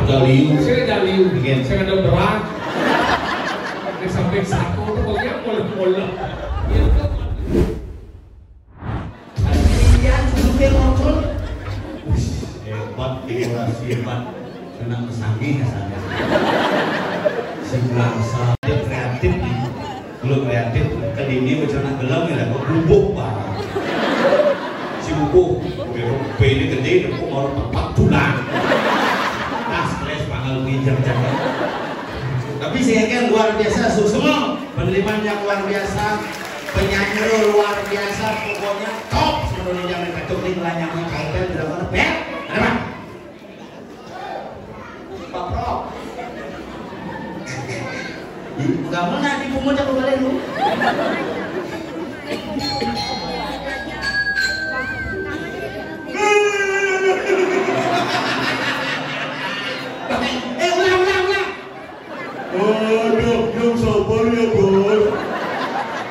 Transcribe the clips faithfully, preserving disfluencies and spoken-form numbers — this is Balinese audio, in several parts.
Daliu. Saya daliu. Iya. Saya ada berat. Sampai satu tuh pokoknya muluk-muluk. Iya, duduknya ngobrol. Hebat, hebat, hebat. Kena mesangih ya sana. Si Blangsa. Dia kreatif nih. Kalau kreatif, ke dini macam nak gelam ya, kok bubuk, Pak. Si buku, B P ini gede, kok mau tempat tulang. Tas, kles, pangal, pinjam, jangan. Tapi saya kan luar biasa, semua penerimaan yang luar biasa, penyanyi luar biasa, pokoknya top sebenarnya, jangan kacau nih, ngelanyang, kacau, tidak ada, ada, Pak. Paprok. Kamu nak dipungut aku balik lu. Eh, ulang, ulang, ulang. Aduh, yang sabar ya, Bos.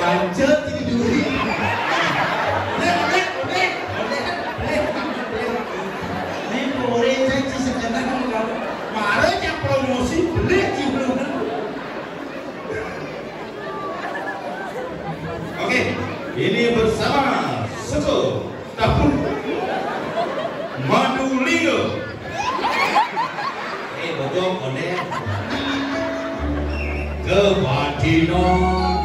Pancet ini dulu. Udah, udah, udah, udah, udah, udah. Ini boleh saya sekedar mau kamu. Marah yang promosi, beli judulnya. Oke, ini bersama Seko Tapur Madulio. Eh, bojong, konde. Kebatinan.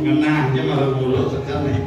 Ngenahnya malah mulut sekali.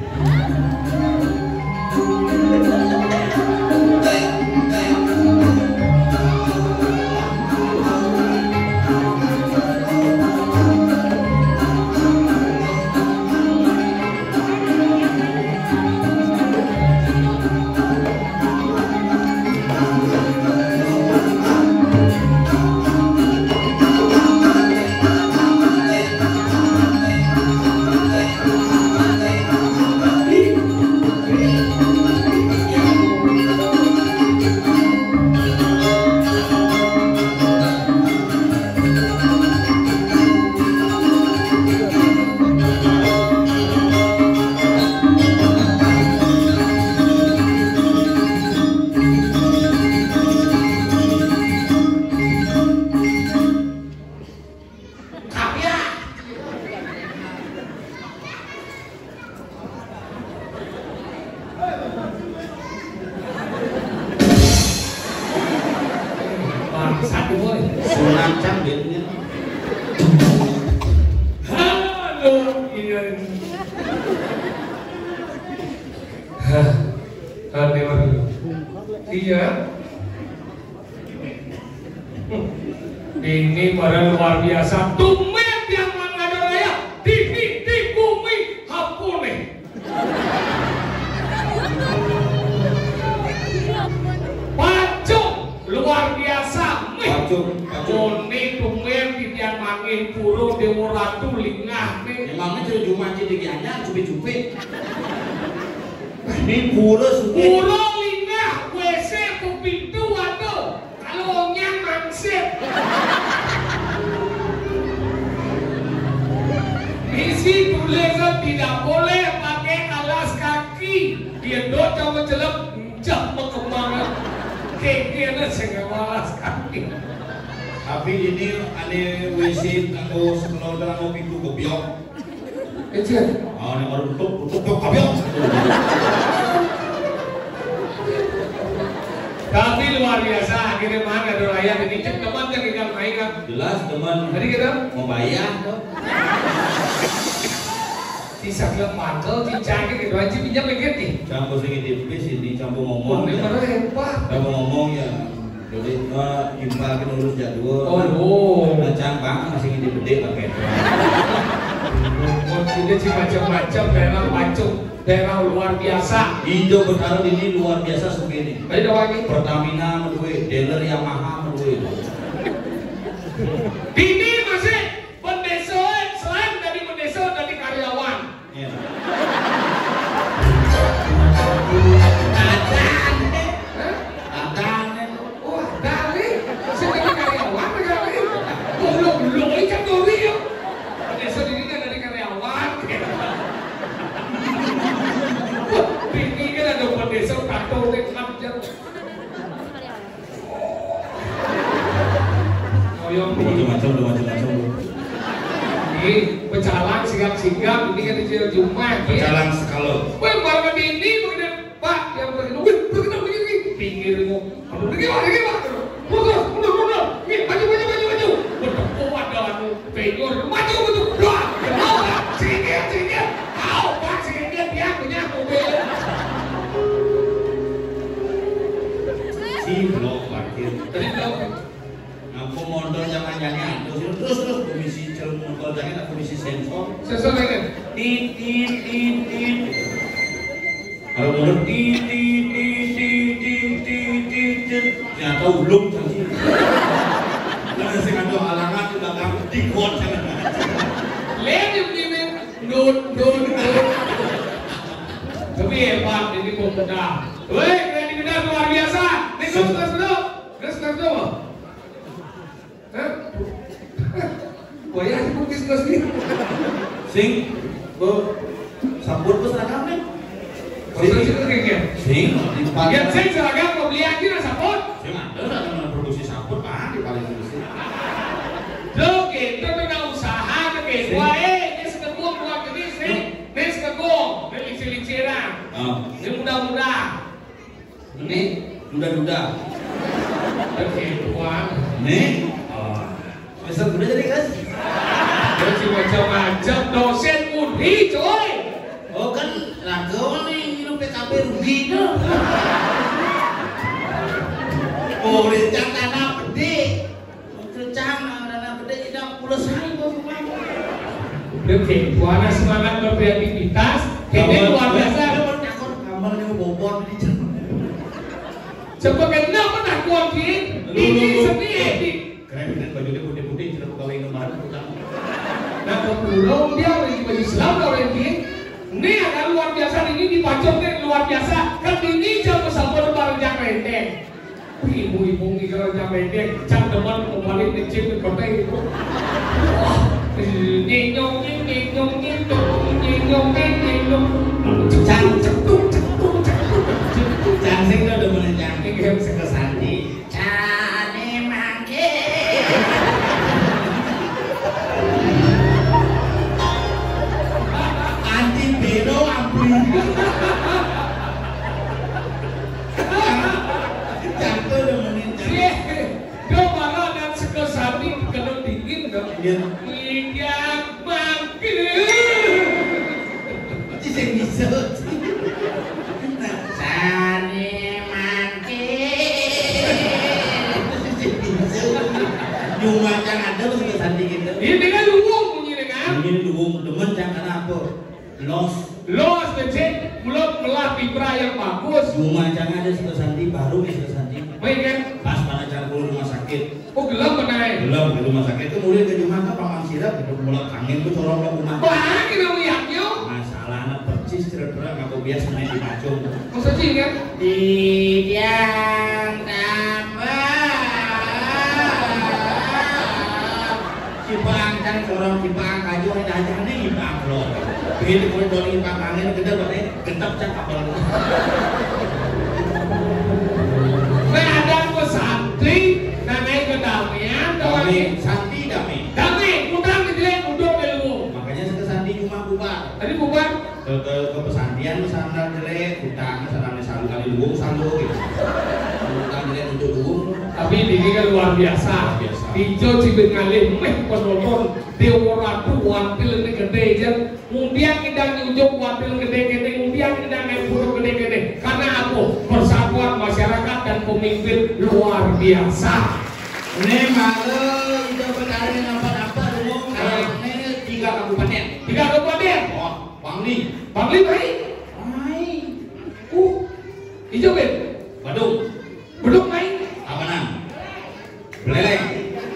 Bangsat, boy. Sunacang dia punya. Halo, iya. Hah, hati mati. Iya. Ini pada luar biasa. Tumben tiang mangado raya di, di, di bumi Hapone. Pacung luar biasa. Mih. Pacung, pacung. Mone tumben titiang manggih pura Dewa Ratu lingah nih. Emangnya sudah cuma di Gianyar, cupi-cupi. Ini pura supi. Pura lingah, W C pepintu, waduh. Kalau nyang mangsip. Di tulisan tidak boleh pakai alas kaki. Dia dot sama celep, encah makembangan. Kekena sing alas kaki. Tapi ini ane W C kanggo sekolah kanggo pintu gebyok. Kecil. Oh, ini orang tutup, tutup, tutup, gebyok. Tapi luar biasa, akhirnya mana ada rakyat ini cek teman kan tinggal main kan. Jelas teman. Tadi kita mau bayar tuh. Bisa ke patel, dicari gitu aja, pinjam lagi nih. Campur sing di bis ini, campur ngomong. Oh, ini ya. Baru hebat. Campur ngomong ya. Jadi, eh, impal kita urus jadwal. Oh, oh. Nah, cang bang, masih ini gede pakai. Oh, ini sih macam-macam, daerah Pancung, daerah luar biasa. Ijo Betara ini luar biasa supirnya. Tadi ada lagi. Pertamina menduwe, dealer Yamaha menduwe. Bini masih pendeso, selain dari pendeso, dari karyawan. Iya. Adane. Hah? Adane. Wah, dari. Sing dari karyawan, dari. Goblok, goblok, iki kan duri yo. Pendeso ini kan dari karyawan. Wah, ini kan ada pendeso, tato, tek, kan, jam. Koyong macam-macam, macam-macam. Ini pecalang sigap-sigap, ini kan di Jumat, ya. Pecalang sekalo. Weh, baru ini, begini, Pak, yang begini, weh, begini, begini, pinggir mau. Aduh, begini, Pak, begini, Pak. Mundur, mundur, mundur. Ini, maju, maju, maju, maju. Betul, kuat dah, anu. Bego, maju, maju. Wah, kenapa? Sini, sini. Au, Pak, sini, dia punya mobil. Si blok parkir. Tadi blok. Ngapa motor zaman jani terus, terus, terus, komisi celung motor jani, nak komisi sensor. Sensor lagi. Tit, tit, tit, tit. Kalau mundur, tit, tit, tit, tit, tit, tit, tit, tit. Ternyata ulung tadi. Lah, sing ada halangan di belakang, dikot. Lihat yang gini, ndut, ndut, ndut. Tapi hebat, ini pemuda. Weh, kreativitas luar biasa. Nih, terus, terus, terus. Terus, terus, terus. Hah? Wayah iku bisnis iki. Sing, Bu, sabun wis seragam nih. Masa sih lu kayak gini? Sing, di depan. Ya, saya seragam mau beli aja lah sabun. Sing ada seragam produksi sabun, Pak, di paling produksi. Lo gitu tuh nggak usaha tuh kayak gua, eh, ini sekebun gua gini sih, ini sekebun, ini lincir-linciran, ini muda-muda. Ini duda-duda. Oke, Tuan. Nih. Oh. Semester duda jadi, guys. Dia cuma macam-macam dosen Unri, coy. Oh, kan lagu nih, minum P K B rugi tuh. Oh, rencana tanah gede. Kencang, anak gede tidak pulas hari, Bang. Oke, warna semangat berkreativitas. Ini luar biasa. Kamu takut, kamu ini bobot di. Coba kenapa tak kuat, Ki? Ini seni, eh, Ki. Keren, kan bajunya putih-putih, tidak pegawai kemarin, tukang. Nah, kalau pulang dia lagi baju Islam, kalau yang Ki. Ini ada luar biasa, ini di Pacong, ini luar biasa. Kan ini jam pesawat bareng jam pendek. Ibu-ibu ngikel jam pendek, jam depan kembali ke chip di kota itu. Nyenyong, nyenyong, nyenyong, nyenyong, nyenyong. Cang, cetuk, cetuk, cetuk. Cang sing udah menang, Cang. Ini game Seka Sandi. Cani mangke. Anti bero ampun. Jantung udah menit. Sih, do malah dan Seka Sandi kena dingin dong. Iya. Lidah mangkir. Itu sing bisa. Nah, sani mangkir. Itu sing bisa. Cuma yang ada tuh Seka Sandi gitu. Ini kan luwung bunyi dengan. Ini luwung demen, jangan apa. Los. Los, becek, mulut melah fibra yang bagus. Cuma jangan ada Seka Sandi, baru nih Seka Sandi. Baik kan? Pas mana cangkul rumah sakit. Oh, gelem benar. Gelem di rumah sakit itu mulai ke rumah ke paman sirap, itu mulai kangen tuh corong ke rumah. Banyak yang lihatnya. Masalahnya persis kira-kira aku biasa main di Pacung. Masa sih kan? Tidak tambah. Si Bang kan Orang Ipang aja, ada aja nih Ipang lo. Begitu kalau dari Ipang angin gede banget, gentap cak apa lo. Nah, ada aku santi, nah naik ke damian, tuh lagi. Dami, santi dami. Dami, utang ke jelek, uduk ke luwung. Makanya saya ke santi cuma bubar. Tadi bubar? Ke, ke, ke pesantian sana jelek, utang sana nih selalu kali luwung selalu gitu. Utang jelek untuk luwung. Tapi ini kan luar biasa. Luar biasa. Ijo cibit ngalih meh penonton Dewa Ratu wantil ini gede aja. Ngumpiang kita nyunjuk wantil gede gede, ngumpiang kita naik burung gede gede. Karena apa? Persatuan masyarakat dan pemimpin luar biasa. Ini malu, itu benar ini nampak-nampak dulu. Ini tiga kabupaten. Tiga kabupaten. Oh, Bangli. Bangli baik. Baik. Uh, ijo, Ben. Badung. Badung baik. Tabanan. Buleleng.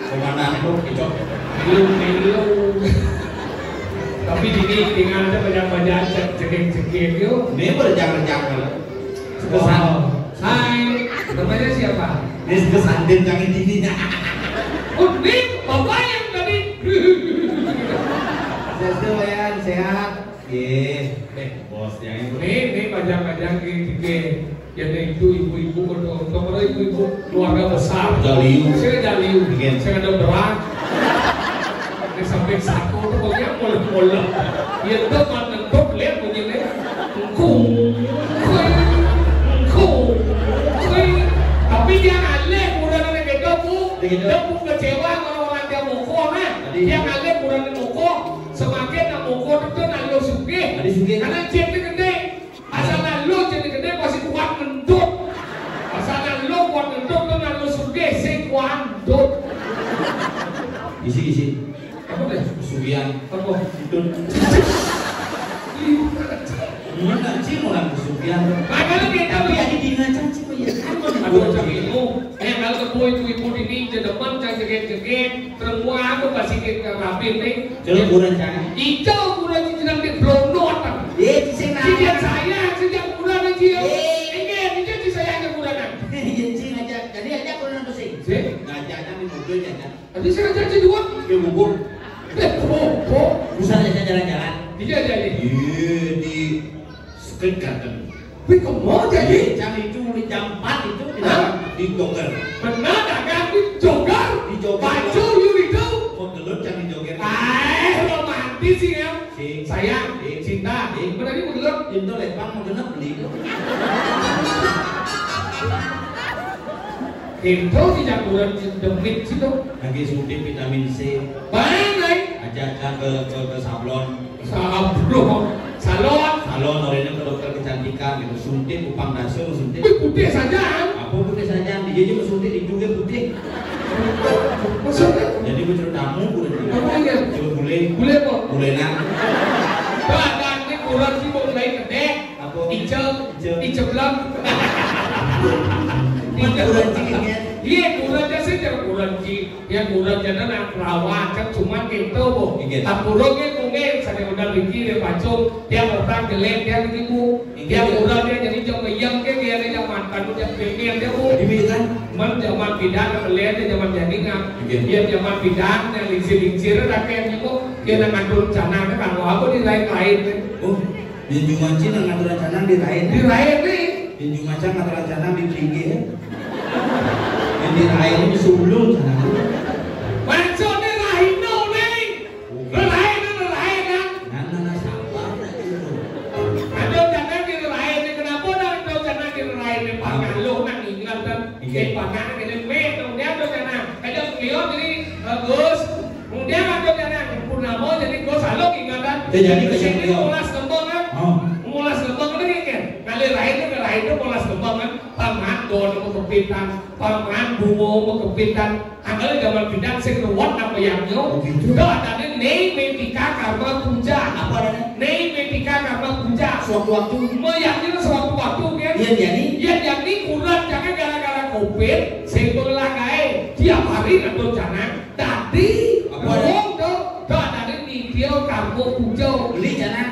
Komandan itu, Icok. Belum, belum. Tapi ini tinggal aja banyak-banyak cek, cekik-cekik, yuk. Ini berjam-jam kalau. Wow. Hai, namanya siapa? Ini suka sandin kami dini. Oh, ini bapak yang tadi. Sehat, Wayan, sehat. Ye, eh, bos yang itu. Ini, ini panjang-panjang gini, gini. Ya, ada itu ibu-ibu, untuk, untuk ibu-ibu, keluarga besar. Jaliu. Saya jaliu. Iya. Saya ada berat. Ini sampai satu tuh, pokoknya molek-molek. Ya, itu kan ngentuk, lihat bunyinya. Engkung, engkung, engkung. Tapi dia ngalih, kurang ada gitu, Bu. Begitu. Dia pun kecewa kalau orang dia mukul, nah. Tadi. Dia ngalih, kurang mukul. Semakin nak mukul, itu nak lo sugih. Tadi sugih. Karena cek dia gede. Asal nak lo jadi gede, pasti kuat ngentut. Asal nak lo kuat ngentut, tu nak lo sugih, sing kuat ngentut. Isi, isi. Apa deh? Pesugihan. Apa? Itu. Mana sih orang pesugihan? Makanya kita Tapi ada dina caci, Pak, ya. Aduh, caci itu. Eh, kalau ketemu ibu-ibu ini, cedepan, cang jegit-jegit, perempuan aku pasti kita rapin nih. Coba kurang, Cang. Ijo kurang, cang jegit blonot, Bang. Eh, sing Tidak saya, sejak kurang aja. Eh. Ini, ini saya aja kurang. Iya, sing aja. Jadi aja kurang apa sih? Sih? Ngajak, Cang, di mobil, ya, Cang. Tapi saya aja aja dua. Dia bubuk. Eh, bubuk. Bisa aja jalan-jalan. Iya, iya, iya. Iya, di Street Garden. Wih, kok mau jadi? Iya, Cang, itu mulai jam empat itu di Hah? Di jogger. Benar, dagang di jogger. Di jogger. Baju, you itu. Kok gelut, Cang, di jogger? Eh, romantis sih, ya. Si. Sayang, Si. Cinta. Si. Benar, ini gelut. Cinta lepang, mau genep beli itu. Itu tidak kurang demit situ. Lagi suntik vitamin C. Baik, baik. Aja ke, ke, ke sablon. Sablon. Salon. Salon, orangnya ke dokter kecantikan gitu. Suntik, kupang dasar, suntik. Wih, putih saja. Apa putih saja? Dia juga suntik, dia juga putih. Maksudnya? Jadi, menurut kamu, udah tidak. Apa ya? Coba bule. Bule apa? Bule nang. Badannya kurang sih, mau mulai gede. Apa? Icel. Icel. Icel belang. Bukan kurang sih, ya. Iya, kurang aja sih, jangan kurang sih. Ya, kurang jana nak perawat, kan cuman gitu, Bu. Iya. Tak kurang ya, mungkin saya udah pikir ya, pacung. Dia orang jelek, dia gitu, Bu. Iya. Dia kurang, dia jadi jam yang ke, dia ada zaman, kan, dia pengen dia, Bu. Jadi, kan? Man zaman pindah, ke belian, dia zaman jadi, nggak? Iya. Dia zaman pindah, yang lingsir-lingsir, ada kayak gitu. Dia nak ngatur rencana, kan, kalau aku di lain-lain, kan. Oh, dia juga sih nak ngatur rencana di lain. Di lain, nih. Yang cuma cang atau rencana di tinggi ya. Yang di lain ini sebelum sana. Maksudnya rahino nih. Lain, lain, kan? Nah, nah, nah, sabar, nah, itu. Ada jangan di lain nih. Kenapa nak ada jangan di lain nih? Pangan lo nak ingat kan? Iya. Eh, pangan ini, meh, kemudian ada jangan. Ada beliau jadi, eh, Gus. Kemudian ada jangan. Purnama jadi Gus, halo, ingat kan? Ya, jadi Terus ini beliau. Mulas lembang kan? Oh. Mulas lembang kan, kan? Kalau lain itu, kalau lain itu mulas lembang kan? Paman Don mau kepitan, Paman Bungo mau kepitan. Angkal zaman pindah sing ruwet apa yang nyo? Oh, gitu. Dah, tadi Nei Metika Karma Puja. Apa adanya? Nei Metika Karma Puja. Sewaktu-waktu. Meyakni sewaktu-waktu, kan? Iya, jadi? Iya, jadi kurang jangan gara-gara covid, sing berlagai. Tiap hari ada rencana. Tadi, Apa? Wong tuh, dah, tadi video Karma Puja. Beli, jangan.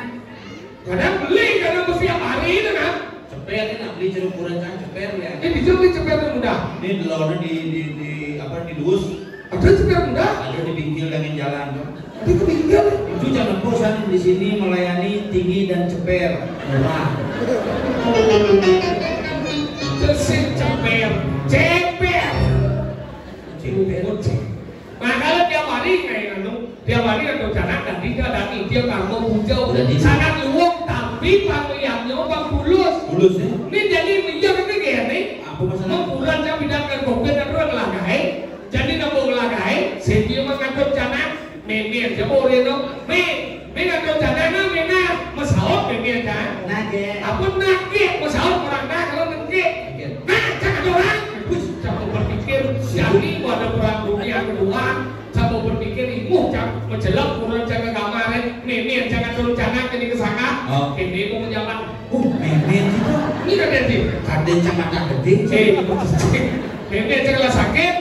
Kadang beli, kadang mesti tiap hari itu, kan? Ceper, ini nak beli jeruk kurang, kan? Ceper, ya. Ini bisa beli ceper yang mudah. Ini delonnya di, di, di, apa, di dus. Ada ceper enggak? Ada di pinggir dengan jalan tuh. Di pinggir. Itu jangan bosan di sini melayani tinggi dan ceper. Murah. Cesit ceper. Ceper. Ceper. Makanya tiap hari kayak anu, tiap hari ada cara dan tidak ada ide kamu bujau. Jadi sangat luwung tapi pangliannya bang bulus. Bulus ya? Ini jadi mikir ini kayak nih. Apa masalah? Membulan saya pindahkan covid aku lagi. Jadi nembung lagi. Saya dia mengatur cara. Meme aja boleh no. Me, me ngatur cara na me na. Mesaut meme aja. Nage. Apa nage? Mesaut orang na kalau nengke. Nah, jangan orang. Wis, coba berpikir. Jadi pada perang dunia kedua, coba berpikir ibu cak menjelak kurang jaga kamar. Meme aja ngatur cara jadi kesana. Oh. Ini mau menjalan. Uh, meme gitu. Ini kan jadi. Ada yang mata gede. Eh, meme aja kalau sakit.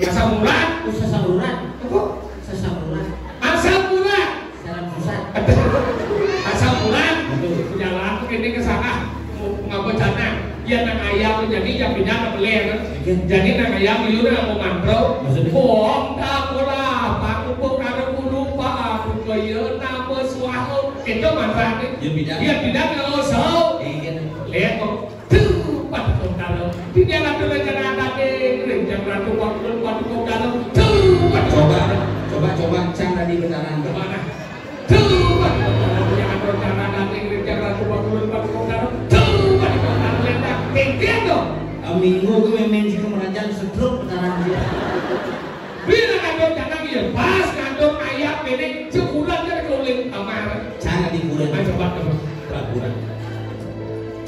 Asam urat. Usah saluran. Apa? Sesamuran. Asam urat. Salam susah. Asam urat. Betul. Jalan ini ke sana. Ngapa sana? Ya nang ayam jadi ya pindah ke beler. Iya. Jadi nang ayam liur nang mau mantrau. Maksudnya? Bom tak bola, paku karo guru, paku kaya nama suahu. Itu mantra nih. Ya pindah. Ya pindah ke Osau. Iya. Lihat kok. Tuh, Pak Kotaro. Tidak ada rencana tadi. Rencana Ratu Wakil Pak Kotaro. Tuh, Pak Coba, Kotaro. Coba, coba, cang tadi benaran. Kemana? Tuh, Pak Kotaro. Tidak ada rencana tadi. Rencana Ratu Wakil Pak Kotaro. Tuh, Pak Kotaro. Ledak. Tengkir dong. Eh, minggu gue main-main sih ke Merajang, sedruk benaran dia. Bila ngandung jangan dia, pas ngandung ayam ini, sebulan kan kulit kamar. Cara di bulan. Ayo, coba, coba. Bulan.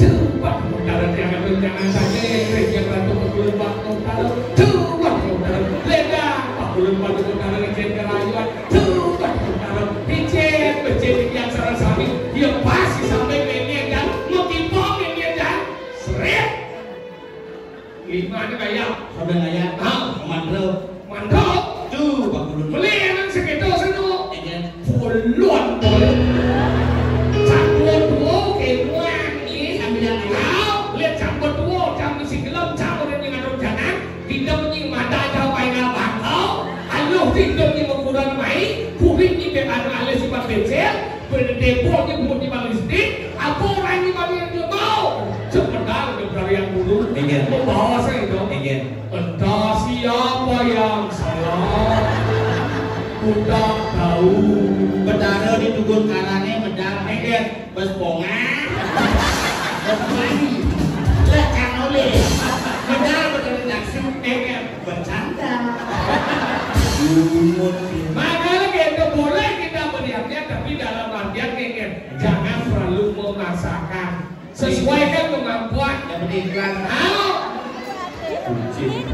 Coba, sementara dia ngandung jangan saja, yang ratu berbulan waktu kalau coba, sementara beda, Pak bulan waktu sementara izin kerayuan, coba, sementara izin, izin yang salah sami, dia pasti sampai meme dan mau kipo meme dan seret. Gimana kayak? Sampai kayak, ah, mandro. Mandro. Tuh, Pak Guru. Beli emang segitu seno. Iya. Puluhan, puluhan. Campur dua, kemuan, iya. Sambil yang lain. Kau, lihat campur dua, campur si gelem, campur yang ngatur jangan. Tidak menying mata, jauh kayak bangkau. Aluh, tidak menying ukuran mai. Kuring ini bekan alih sifat becel. Berdepot ni buat di Bali Stik, apa orang ni bagi yang dia mau? Sebentar dia berlarian dulu. Iya. Membawa saya itu. Iya. Entah siapa yang salah. Ku tak tahu. Betara di Tugun Karangnya medal. Iya. Bas pongan. Bas pongan. Lah, kan oleh. Medal betara di Daksuk. Iya. Bercanda. Lumut. Makanya kita boleh kita berniatnya, tapi dalam artian kayak jangan terlalu memaksakan. Sesuaikan kemampuan. Yang penting ikhlas. Tahu? Bucin.